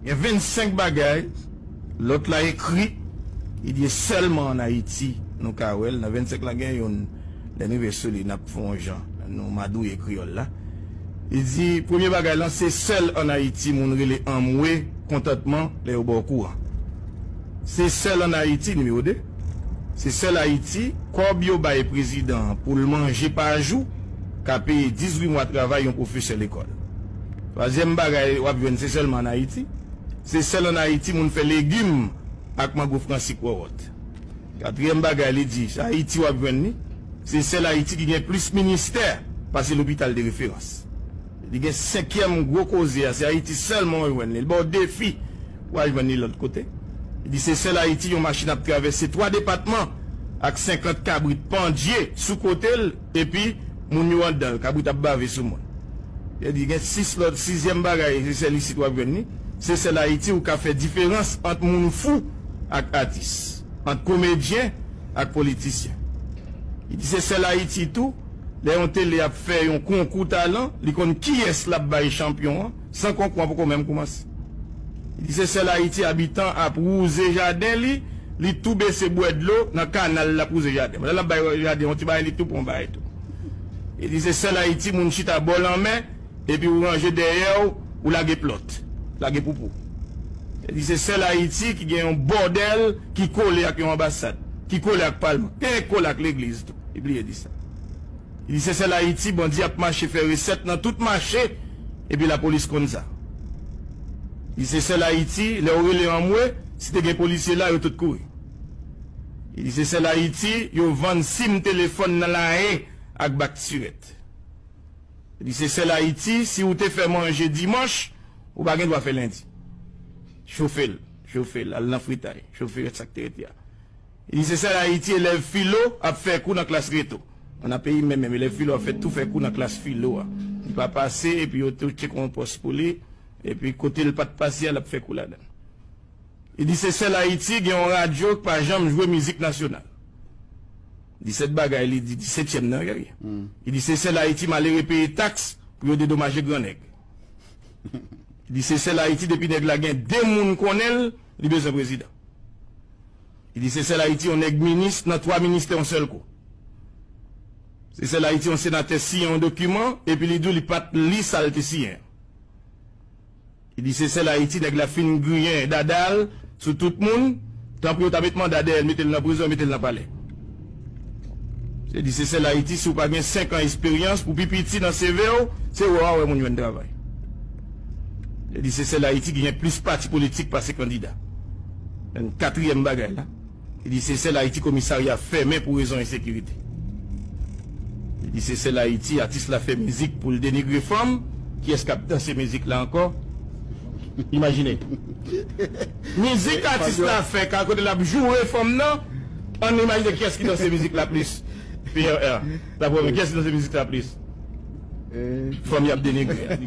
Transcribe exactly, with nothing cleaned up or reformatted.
Gen vennsenk bagay lòt la ekri, li di sèlman ann Ayiti nou ka wè l. Nan vennsenk la gen youn, lè n rive sou li, n ap fè yon jan, nou madouye kreyòl la. Li di, premye bagay lan, se sèl ann Ayiti moun rele anmwe kontantman lè yo ba w kouran. Se sèl ann Ayiti, nimewo de, se sèl Ayiti, kòb yo bay prezidan an pou l manje pa jou, ka peye dizuit mwa travay yon pwofesè lekòl. Twazyèm bagay w ap jwenn, se sèlman ann Ayiti. Se sèl ann Ayiti moun fè legim ak mango fransik wòwòt. Katriyèm bagay li di, Ayiti w ap jwenn li, se sèl Ayiti ki gen plis ministè pase lopital de referans. Li gen senkyèm gwo koze a, se Ayiti sèlman w jwenn li. Li ba w defi pou w al jwenn li lòt kote. Li di se sèl Ayiti yon machin ap travèse twa depatman ak senkant kabrit pandye sou kote l, epi moun yo anndan l, kabrit ap bave sou moun. Li di gen sis lòt, sizyèm bagay, se sèl isit w ap jwenn li. Se sèl Ayiti ou ka fè diferans ant moun fou ak atis, ant komedyen ak politisyen. Li di se sèl Ayiti tou, lè yon tele ap fè yon konkou talan, li konn kiyès l ap bay chanpyon an, san konkou an poko menm koumanse. Li di se sèl Ayiti abitan ap wouze jaden li, li tou bese bwè dlo nan kanal l ap wouze jaden. Pandan l ap bay jaden yon ti bagay, li tou pran bagay tou. Li di se sèl Ayiti moun chita bò lanmè, epi ou ranje dèyè w, ou lage plòt, lage poupou. Li di se sèl Ayiti ki gen yon bòdèl ki kole ak yon anbasad, ki kole ak palman, ki kole ak legliz tou. Li bliye di sa. Li di se sèl Ayiti bandi ap mache fè resèt nan tout mache, epi lapolis konn sa. Li di se sèl Ayiti, lè w rele anmwe, si te gen polisye la, yo tout kouri. Li di se sèl Ayiti, yo vann sim telefòn nan layen ak bak sirèt. Li di se sèl Ayiti, si ou te fè manje dimanch, ou pa gen dwa fè lendi. Chofe l, chofe l, al nan fritay, chofe rès sa k te rete a. Li di se sèl Ayiti, elèv filo ap fè kou nan klas reto. Nan peyi m menm, elèv filo ap fè tou fè kou nan klas filo a. Li pa pase, epi yo tou tcheke yon pòs pou li, epi kote l pa t pase a, l ap fè kou ladan l. Li di se sèl Ayiti gen yon radyo k pa janm jwe mizik nasyonal. Disèt bagay, li di, disetyèm nan, gade. Li di se sèl Ayiti malere peye taks pou yo dedomaje gran nèg. Li di se sèl Ayiti depi nèg la gen de moun konnen l, li bezwen prezidan. Li di se sèl Ayiti yon nèg minis nan twa ministè yon sèl kou. Se sèl Ayiti yon senatè siyen yon dokiman, epi li di w li pa t li sa l te siyen. Li di se sèl Ayiti nèg la fin griyen dada l sou tout moun, tanpri yo ta met manda dèyè l, mete l nan prizon, mete l nan palè. Li di se sèl Ayiti, si w pa gen senk an esperyans, pou pi piti nan C V w, se wè w a wè moun jwenn travay. Li di se sèl Ayiti ki gen plis pati politik pase kandida. Yon katriyèm bagay la. Li di se sèl Ayiti komisarya fèmen pou rezon ensekirite. Li di se sèl Ayiti atis la fè mizik pou l denigre fanm. Kiyès k ap danse mizik la ankò? Imajine. Mizik atis la fè, ka kote l ap joure fanm nan, ann imajine kiyès ki danse mizik la plis. P R R. La premye, kiyès ki danse mizik la plis? Fanm y ap denigre a.